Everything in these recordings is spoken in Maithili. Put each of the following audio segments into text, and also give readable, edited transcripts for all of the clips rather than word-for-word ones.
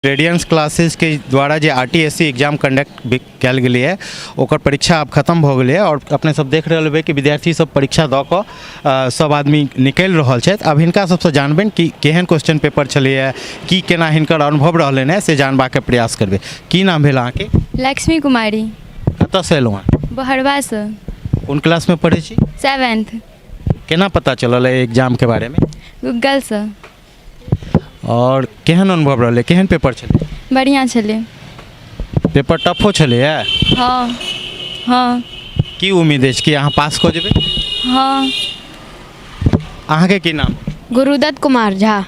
रेडियंस क्लासेसके द्वारा जे R T S C exam conduct कयल गेलैए, ओकर परीक्षा आब खतम भऽ गेलैए आओर अपने सब देख रहल हेबै कि विद्यार्थी सब परीक्षा दऽ कऽ सब आदमी निकलि रहल छथि। आब हिनका सबसँ जानबनि कि केहन क्वेश्चन पेपर छलैए, की केना हिनकर अनुभव रहलनि हेँ, से जानबाके प्रयास करबै। की नाम भेल अहाँके? लक्ष्मी कुमारी। कतऽसँ एलहुँ हँ? बहरबासँ। कोन क्लासमे पढ़ै छी? सेवेंथ। केना पता चलल एहि एग्जामके बारेमे? गूगलसँ। आओर केहन अनुभव रहलै, केहन पेपर छलै? बढ़िआँ छलै। पेपर टफो छलैए? हँ हँ। की उम्मीद अछि कि अहाँ पास कऽ जेबै? हँ। अहाँके की नाम? गुरुदत्त कुमार झा।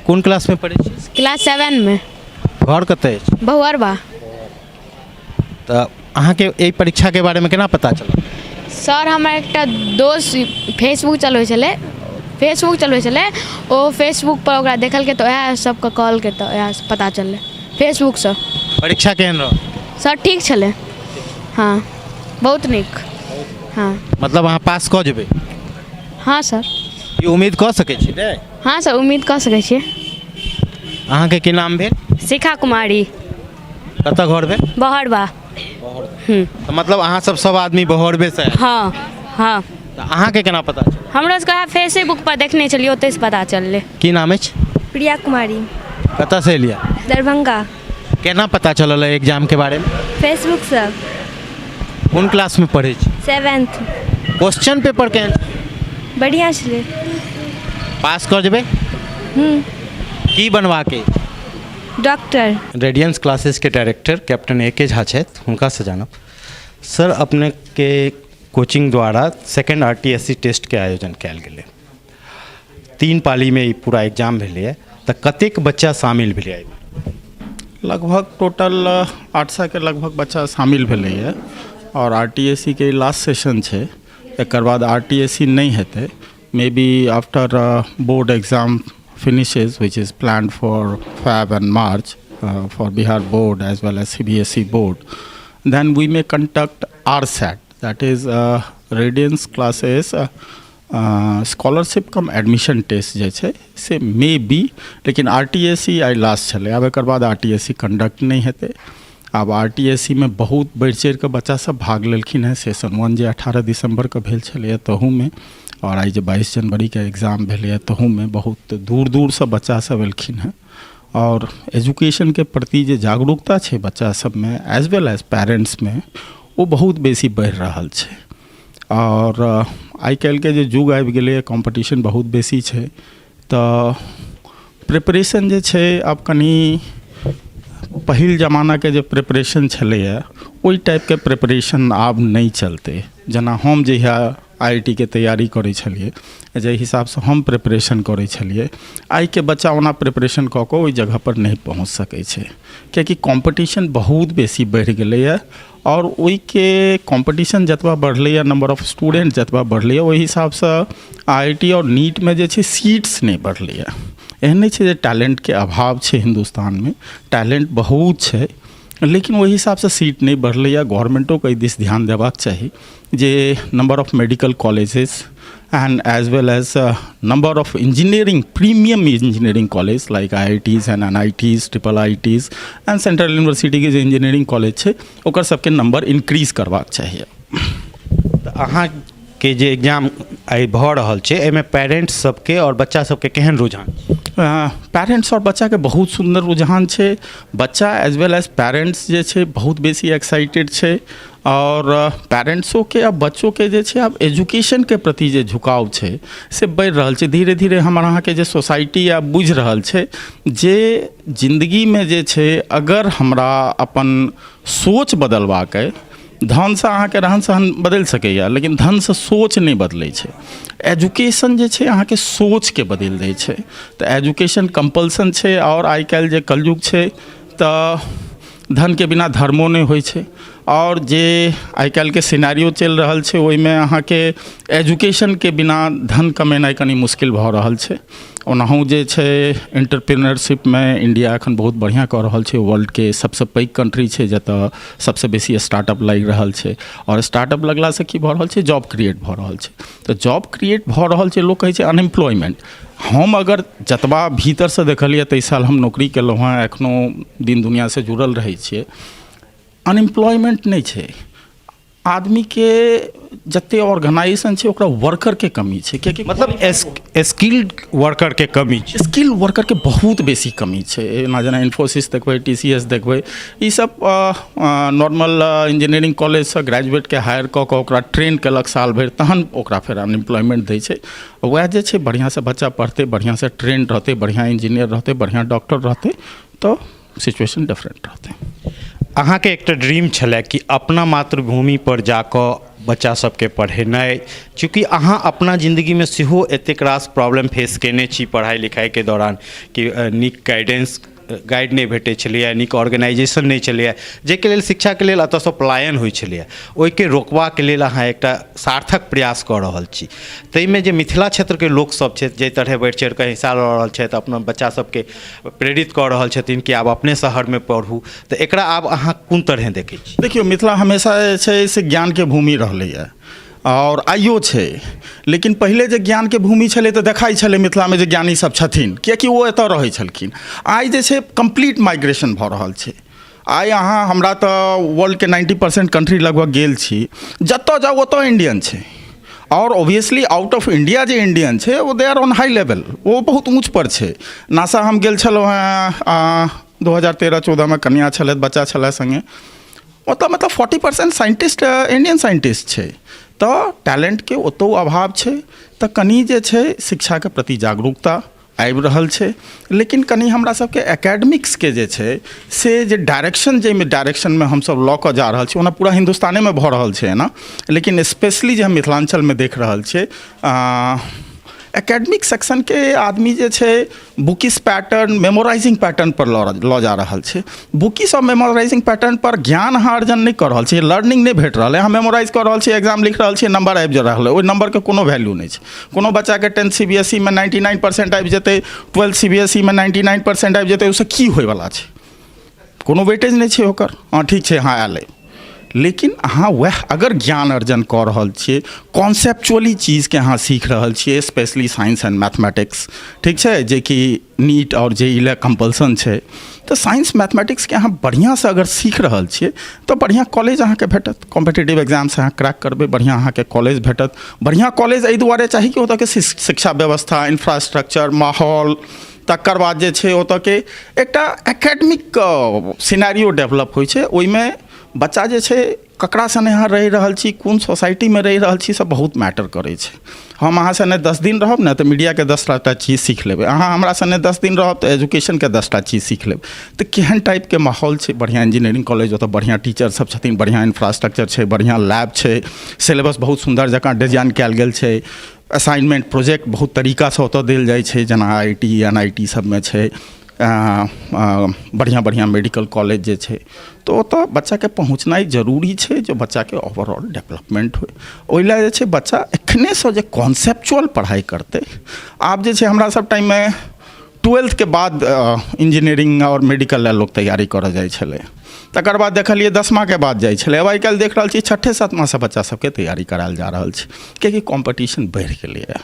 कोन क्लासमे पढ़ै छी? क्लास सेवनमे। घर कतऽ अछि? बहुअरबा। तऽ अहाँके एहि परीक्षाके बारेमे केना पता चलल? सर, हमर एकटा दोस्त फेसबुक चलबै छलै, फेसबुक चलबै छलै। ओ फेसबुकपर ओकरा देखलकै तऽ वएह सबके कहलकै, तऽ वएह पता चललै फेसबुकसँ। परीक्षा केहन रहल? सर, ठीक छलै। हँ, बहुत नीक। हँ। मतलब अहाँ पास कऽ जेबै? हँ सर। ई उम्मीद कऽ सकै छी ने? हँ सर, उम्मीद कऽ सकै छियै। अहाँके की नाम भेल? शिखा कुमारी। कतऽ घर भेल? बहरबा। तऽ मतलब अहाँ सब सब आदमी बहरबे से आयल? हँ हँ। तऽ अहाँके केना पता चलल? हमरो सबके वएह फेसबुक पर देखने छलियै, ओतहिसँ पता चललै। की नाम अछि? प्रिया कुमारी। कतऽसँ एलियै? दरभंगा। केना पता चलल एहि एग्जामके बारेमे? फेसबुकसँ। कोन क्लासमे पढ़ै छी? सेवेंथ। क्वेश्चन पेपर केहन? बढ़िआँ छलै। पास कऽ जेबै? की बनबाके अछि? डॉक्टर। रेडियंस क्लासेसके डायरेक्टर कैप्टन ए के झा छथि, हुनकासँ जानब। सर, अपनेके कोचिंग द्वारा second R T S C टेस्टके आयोजन कयल गेलै, 3 पालीमे ई पूरा एग्जाम भेलैए, तऽ कतेक बच्चा शामिल भेलै एहिमे? लगभग टोटल 800के लगभग बच्चा शामिल भेलैए आओर आर टी एस सी के लास्ट सेशन छै। एकर बाद आर टी एस सी नहि हेतै। Maybe after board exam finishes, which is planned for Feb and March for Bihar board as well as CBSE board, then we may conduct RSAT, that is Radiance classes scholarship cum admission test जे छै से मे बी। लेकिन आर टी एस सी आइ लास्ट छलै। आब एकर बाद R T S C conduct नहि हेतै। आब आर टी एस सी मे बहुत बढ़ि चढ़िकऽ बच्चासभ भाग लेलखिन हेँ। सेशन 1 जे 18 दिसम्बरके भेल छलैए तहूमे आओर आइ जे 22 जनवरीके एग्जाम भेलैए तहूमे बहुत दूर दूरसँ बच्चासभ एलखिन हेँ। आओर एजुकेशनके प्रति जे जागरूकता छै बच्चा सभमे एज वेल एज पेरेन्ट्समे, ओ बहुत बेसी बढ़ि रहल छै। आओर आइ काल्हिके जे युग आबि गेलैए, कॉम्पिटिशन बहुत बेसी छै, तऽ प्रिपरेशन जे छै आब कनि पहिल जमानाके जे प्रिपरेशन छलैए ओहि टाइपके प्रिपरेशन आब नहि चलतै। जेना हम जहिया आइ I T के तैयारी करै छलियै, जाहि हिसाबसँ हम प्रिपरेशन करै छलियै, आइके बच्चा ओना प्रिपरेशन कऽ कऽ ओहि जगहपर नहि पहुँच सकै छै, कियाकि कॉम्पिटिशन बहुत बेसी बढ़ि गेलैए। आओर ओहिके कॉम्पिटिशन जतबा बढ़लैए, नम्बर ऑफ स्टूडेंट जतबा बढ़लैए, ओहि हिसाबसँ आइ I T आओर नीटमे जे छै सीट्स नहि बढ़लैए। एहन नहि छै जे टैलेंटके अभाव छै हिन्दुस्तानमे, टैलेंट बहुत छै, लेकिन ओहि हिसाबसँ सीट नहि बढ़लैए। गवर्नमेंटोके एहि दिस ध्यान देबाक चाही जे number of medical colleges and as well as number of engineering, premium engineering college like IITs and NITs, triple ITs and central university के जे engineering college छै, ओकर सबके नंबर इंक्रीज करबाक चाही। तऽ अहाँके जे एग्जाम आइ भऽ रहल छै, एहिमे पेरेंट्स सबके आओर बच्चा सबके केहन रुझान छै? पेरेंट्स आओर बच्चाके बहुत सुन्दर रुझान छै। बच्चा एज वेल एज पेरेंट्स जे छै बहुत बेसी एक्साइटेड छै। आओर पेरेंट्सोके आ बच्चोके जे छै आब एजुकेशनके प्रति जे झुकाव छै से बढ़ि रहल छै धीरे धीरे। हमर अहाँके जे सोसाइटी आब बुझि रहल छै जे जिन्दगीमे जे छै अगर हमरा अपन सोच बदलबाक अइ, धनसँ अहाँके रहन सहन बदलि सकैए लेकिन धनसँ सोच नहि बदलै छै। एजुकेशन जे छै अहाँके सोचके बदलि दै छै। तऽ एजुकेशन कम्पल्सन छै। आओर आइ काल्हि जे कलयुग छै तऽ धनके बिना धर्मो नहि होइ छै। आओर जे आइ काल्हिके सिनारियो चलि रहल छै, ओहिमे अहाँके एजुकेशनके बिना धन कमेनाइ कनि मुश्किल भऽ रहल छै। ओनाहु जे छै एंटरप्रेन्योरशिपमे इण्डिया एखन बहुत बढ़िआँ कऽ रहल छै। वर्ल्डके सबसँ पैघ कंट्री छै जतऽ सबसँ बेसी स्टार्टअप लागि रहल छै। आओर स्टार्टअप लगलासँ की भऽ रहल छै? जॉब क्रिएट भऽ रहल छै। तऽ जॉब क्रिएट भऽ रहल छै। लोक कहै छै अनएम्प्लॉयमेंट। हम अगर जतबा भीतरसँ देखलियै, 23 साल हम नौकरी केलहुँ हेँ, एखनो दिन दुनिआँसँ जुड़ल रहै छियै। अनएम्प्लॉयमेंट नहि छै। आदमीके जते ऑर्गेनाइजेशन छै, ओकरा वर्करके कमी छै, कियाकि मतलब स्किल्ड वर्करके कमी छै। स्किल वर्करके बहुत बेसी कमी छै। एना जेना इन्फोसिस देखबै, टीसीएस देखबै, ईसब नॉर्मल इंजीनियरिंग कॉलेजसँ ग्रेजुएटके हायर कऽ कऽ ओकरा ट्रेन केलक साल भरि, तहन ओकरा फेर अनएम्प्लॉयमेंट दै छै। वएह जे छै, बढ़िआँसँ बच्चा पढ़तै, बढ़िआँसँ ट्रेन रहतै, बढ़िआँ इंजीनियर रहतै, बढ़िआँ डॉक्टर रहतै, तऽ सिचुएशन डिफरेंट रहतै। अहाँके एकटा ड्रीम छलए कि अपना मातृभूमि पर जाकऽ बच्चा सबके पढ़ेनाइ। चूँकि अहाँ अपना जिन्दगीमे सेहो एतेक रास प्रॉब्लम फेस केने छी पढ़ाइ लिखाइके दौरान कि नीक गाइडेंस, गाइड नहि भेटै छलैए, नीक ऑर्गेनाइजेशन नहि छलैए, जाहिके लेल शिक्षाके लेल एतऽसँ पलायन होइ छलैए। ओहिके रोकबाके लेल अहाँ एकटा सार्थक प्रयास कऽ रहल छी। ताहिमे जे मिथिला क्षेत्रके लोकसब छथि, जाहि तरहे बढ़ि चढ़िकऽ हिस्सा लऽ रहल छथि, अपना बच्चा सबके प्रेरित कऽ रहल छथिन कि आब अपने शहरमे पढ़ू, तऽ एकरा आब अहाँ कोन तरहे देखै छी? देखियौ, मिथिला हमेशा जे छै से ज्ञानके भूमि रहलैए आओर आइयो छै। लेकिन पहिले जे ज्ञानके भूमि छलै, तऽ देखाइ छलै मिथिलामे जे ज्ञानी सब छथिन, किएकि ओ एतऽ रहै छलखिन। आइ जे छै कम्प्लीट माइग्रेशन भऽ रहल छै। आइ अहाँ हमरा तऽ वर्ल्डके 90% कंट्री लगभग गेल छी। जतऽ जाउ, ओतऽ इंडियन छै। आओर ऑब्वियसली आउट ऑफ इंडिया जे इंडियन छै, ओ they are on high level, ओ बहुत ऊँच पर छै। नासा हम गेल छलहुँ हेँ 2013-14मे। कनिया छलथि, बच्चा छलै सङ्गे। ओतऽ मतलब 40% साइंटिस्ट इंडियन साइंटिस्ट छै। तऽ टैलेंटके ओतौ अभाव छै। तऽ कनि जे छै शिक्षाके प्रति जागरूकता आबि रहल छै, लेकिन कनि हमरा सबके एकेडमिक्सके जे छै से जे डायरेक्शन, जाहिमे डायरेक्शनमे हमसब लऽ कऽ जा रहल छी, ओना पूरा हिन्दुस्तानेमे भऽ रहल छै एना, लेकिन स्पेशली जे हम मिथिलाञ्चलमे देख रहल छियै, एकेडमिक सेक्शनके आदमी जे छै बुकिश पैटर्न, मेमोराइजिंग पैटर्न पर लऽ जा रहल छै। बुकिश आओर मेमोराइजिंग पैटर्न पर ज्ञान अहाँ अर्जन नहि कऽ रहल छियै, लर्निंग नहि भेट रहल अइ। अहाँ मेमोराइज कऽ रहल छियै, एग्जाम लिख रहल छियै, नंबर आबि रहल अइ। ओहि नंबरके कोनो वैल्यू नहि छै। कोनो बच्चाके 10th सीबीएसईमे 99% आबि जेतै, 12th सीबीएसईमे 99% आबि जेतै, ओहिसँ की होइवला छै? कोनो वेटेज नहि छै ओकर। हँ, ठीक छै, हँ, आयल अइ। लेकिन अहाँ वएह अगर ज्ञान अर्जन कऽ रहल छियै, कॉन्सेप्चुअली चीजके अहाँ सीख रहल छियै, स्पेशली साइंस एंड मैथमेटिक्स, ठीक छै, जेकि नीट आओर जेई लए कम्पल्सन छै, तऽ साइंस मैथमेटिक्सके अहाँ बढ़िआँसँ अगर सीख रहल छियै, तऽ बढ़िआँ कॉलेज अहाँके भेटत। कॉम्पिटेटिव एग्जामसँ अहाँ क्रैक करबै, बढ़िआँ अहाँके कॉलेज भेटत। बढ़िआँ कॉलेज एहि दुआरे चाही कि ओतऽके शिक्षा व्यवस्था, इन्फ्रास्ट्रक्चर, माहौल, तकर बाद जे छै ओतऽके एकटा एकेडमिक सिनेरियो डेवलप होइ छै। ओहिमे बच्चा जे छै, ककरा सङ्गे अहाँ रहि रहल छी, कोन सोसाइटीमे रहि रहल छी, सब बहुत मैटर करै छै। हम अहाँ सङ्गे 10 दिन रहब ने, तऽ मीडियाके 10टा चीज सीख लेबै। अहाँ हमरा सङ्गे 10 दिन रहब, तऽ एजुकेशनके 10टा चीज सीख लेब। तऽ केहन टाइपके माहौल छै? बढ़िआँ इंजीनियरिंग कॉलेज, ओतऽ बढ़िआँ टीचर सब छथिन, बढ़िआँ इन्फ्रास्ट्रक्चर छै, बढ़िआँ लैब छै, सिलेबस बहुत सुन्दर जकाँ डिजाइन कयल गेल छै, असाइनमेंट, प्रोजेक्ट बहुत तरीकासँ ओतऽ देल जाइ छै, जेना आईआईटी, एनआईटी सबमे छै। बढ़िआँ बढ़िआँ मेडिकल कॉलेज जे छै, तऽ ओतऽ बच्चाके पहुँचनाइ जरूरी छै, जे बच्चाके ओवरऑल डेवलपमेंट होइ। ओहि लए जे छै बच्चा एखनेसँ जे कॉन्सेप्चुअल पढ़ाइ करतै। आब जे छै हमरा सब टाइममे 12thके बाद इंजीनियरिंग आओर मेडिकल लए लोक तैयारी करऽ जाइ छलै। तकर बाद देखलियै 10माके बाद जाइ छलै। आब आइ काल्हि देख रहल छी, छठे सातमासँ बच्चा सबके तैयारी करायल जा रहल छै, कियाकि कॉम्पिटिशन बढ़ि गेलैए।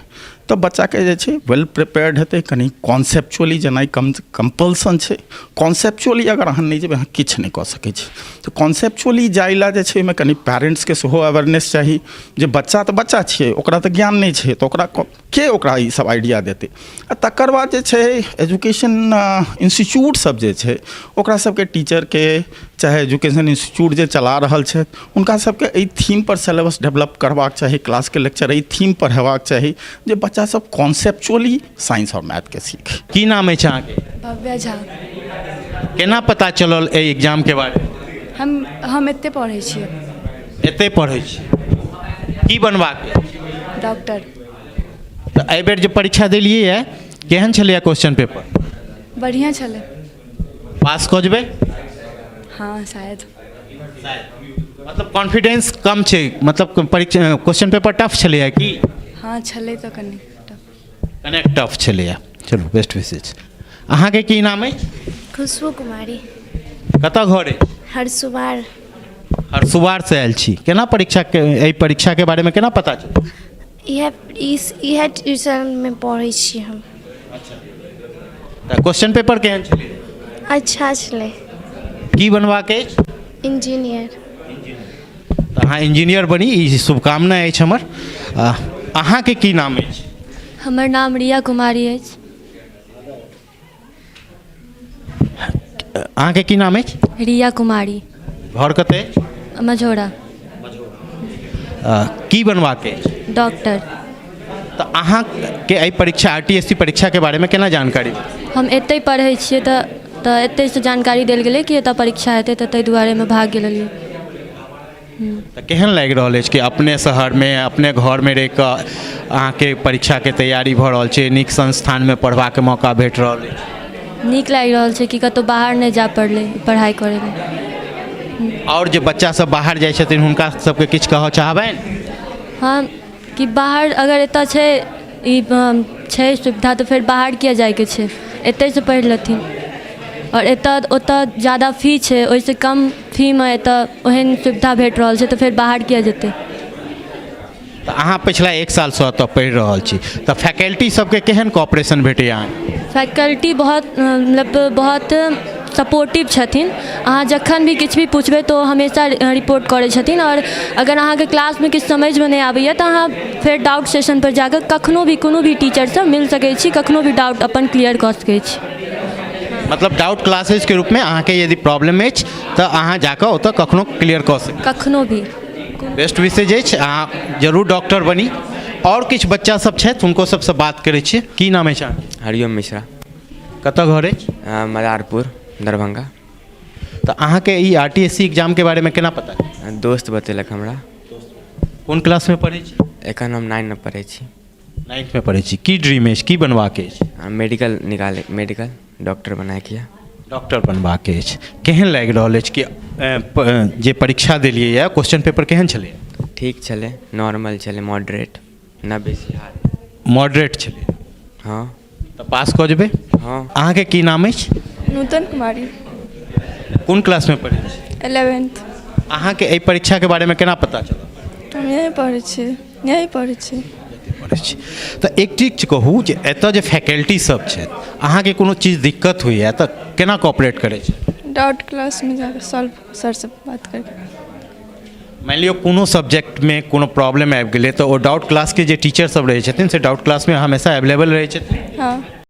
तऽ बच्चाके जे छै वेल प्रिपेयर्ड हेतै। कनि कॉन्सेप्चुअली जेनाइ कम्पल्सन छै। कॉन्सेप्चुअली अगर अहाँ नहि जेबै, अहाँ किछु नहि कऽ सकै छी। तऽ कॉन्सेप्चुअली जाइ लए जे छै, ओहिमे कनि पेरेन्ट्सके सेहो अवेयरनेस चाही, जे बच्चा तऽ बच्चा छियै, ओकरा तऽ ज्ञान नहि छै, तऽ ओकरा के ओकरा ई सब आइडिया देतै? आ तकर बाद जे छै एजुकेशन इंस्टीट्यूट सब जे छै, ओकरा सबके टीचरके, चाहे एजुकेशन इंस्टीट्यूट जे चला रहल छथि, हुनका सबके एहि थीमपर सिलेबस डेवलप करबाक चाही, क्लासके लेक्चर एहि थीमपर हेबाक चाही, जे बच्चा सब कॉन्सेप्चुअली साइंस आओर मैथके सीखै। की नाम अछि अहाँके? भव्या झा। केना पता चलल एहि एग्जामके बारेमे? हम एतहि पढ़ै छियै। एतहि पढ़ै छी। की बनबाक अछि? डॉक्टर। तऽ एहिबेर जे परीक्षा देलियै यऽ, केहन छलैए क्वेश्चन पेपर? बढ़िआँ छलै। पास कऽ जेबै? हँ, शायद। मतलब कॉन्फिडेंस कम छै? मतलब परीक्षा क्वेश्चन पेपर टफ छलैए की? हँ, छलै तऽ कनि टफ। कनेक टफ छलैए। चलू, बेस्ट विशेज। अहाँके की नाम अछि? खुशबू कुमारी। कतऽ घर अछि? हरसुबार। हरसुबारसँ आयल छी। केना परीक्षाके, एहि परीक्षाके बारेमे केना पता चलल? इएह इएह ट्यूशनमे पढ़ै छी हम। तऽ क्वेश्चन पेपर केहन छलै? अच्छा छलै। की बनबाक अछि? इंजीनियर। तऽ अहाँ इंजीनियर बनी, ई शुभकामना अछि हमर। अहाँके की नाम अछि? हमर नाम रिया कुमारी अछि। अहाँके की नाम अछि? रिया कुमारी। घर कतऽ अछि? मझौरा। की बनबाक अछि? डॉक्टर। तऽ अहाँके एहि परीक्षा आर टी एस सी परीक्षाके बारेमे केना जानकारी भेल? हम एतहि पढ़ै छियै तऽ एतहिसँ जानकारी देल गेलै कि एतऽ परीक्षा हेतै, तऽ ताहि दुआरे एहिमे भाग लेलियै। तऽ केहन लागि रहल अछि कि अपने शहरमे अपने घरमे रहि कऽ अहाँके परीक्षाके तैयारी भऽ रहल छै, नीक संस्थानमे पढ़बाके मौका भेट रहल अछि? नीक लागि रहल छै कि कतहु बाहर नहि जाय पड़लै पढ़ाइ करै लए। आओर जे बच्चा सब बाहर जाइ छथिन हुनका सबके किछु कहऽ चाहबनि? हँ, कि बाहर अगर एतऽ छै ई छै सुविधा तऽ फेर बाहर किए जाइके छै, एतहिसँ पढ़ि लेथिन। आओर एतऽ ओतऽ ज्यादा फी छै, ओहिसँ कम फीमे एतऽ ओहन सुविधा भेट रहल छै तऽ फेर बाहर किए जेतै। तऽ अहाँ पछिला एक सालसँ एतऽ पढ़ि रहल छी, तऽ फैकल्टी सबके केहन कॉपरेशन भेटैए अहाँके? फैकल्टी बहुत मतलब बहुत सपोर्टिव छथिन। अहाँ जखन भी किछु भी पुछबै तऽ ओ हमेशा रिपोर्ट करै छथिन। आओर अगर अहाँके क्लासमे किछु समझमे नहि आबैए तऽ अहाँ फेर डाउट सेशनपर जाकऽ कखनो भी कोनो भी टीचरसँ मिल सकै छी, कखनो भी डाउट अपन क्लियर कऽ सकै छी। मतलब डाउट क्लासेसके रूपमे अहाँके यदि प्रॉब्लम अछि तऽ अहाँ जाकऽ ओतऽ कखनो क्लियर कऽ सकै? कखनो भी। बेस्ट विशेज अछि, अहाँ जरूर डॉक्टर बनी। आओर किछु बच्चा सब छथि, हुनको सबसँ बात करै छी। की नाम अछि अहाँके? हरिओम मिश्रा। कतऽ घर अछि? मदारपुर, दरभंगा। तऽ अहाँके ई आर टी एस सी एग्जामके बारेमे केना पता? दोस्त बतेलक हमरा। कोन क्लासमे पढ़ै छी? एखन हम 9 मे पढ़ै छी। 9th पढ़ै छी। की ड्रीम अछि, की बनबाक अछि? मेडिकल निकाले, मेडिकल डॉक्टर बनाके यऽ। डॉक्टर बनबाक अछि। केहन लागि रहल अछि कि जे परीक्षा देलियै यऽ, क्वेश्चन पेपर केहन छलै? ठीक छलै, नॉर्मल छलै, मॉडरेट, ना बेसी हार्ड। मॉडरेट छलै? हँ। तऽ पास कऽ जेबै? हँ। अहाँके की नाम अछि? नूतन कुमारी। कोन क्लासमे पढ़ै छी? 11th। अहाँके एहि परीक्षाके बारेमे केना पता चलल? हम यहीं पढ़ै छी, यहीं पढ़ै छी। पढ़ै छी। तऽ एक चीज कहू जे एतऽ जे फैकल्टी सब छथि, अहाँके कोनो चीज दिक्कत होइए तऽ केना कॉपरेट करै छै? डाउट क्लासमे जाकऽ सॉल्व सर से बात करके। मानि लियौ कोनो सब्जेक्टमे कोनो प्रॉब्लम आबि गेलै तऽ ओ डाउट क्लासके जे टीचर सब रहै छथिन से डाउट क्लासमे हमेशा अवेलेबल रहै छथिन? हँ।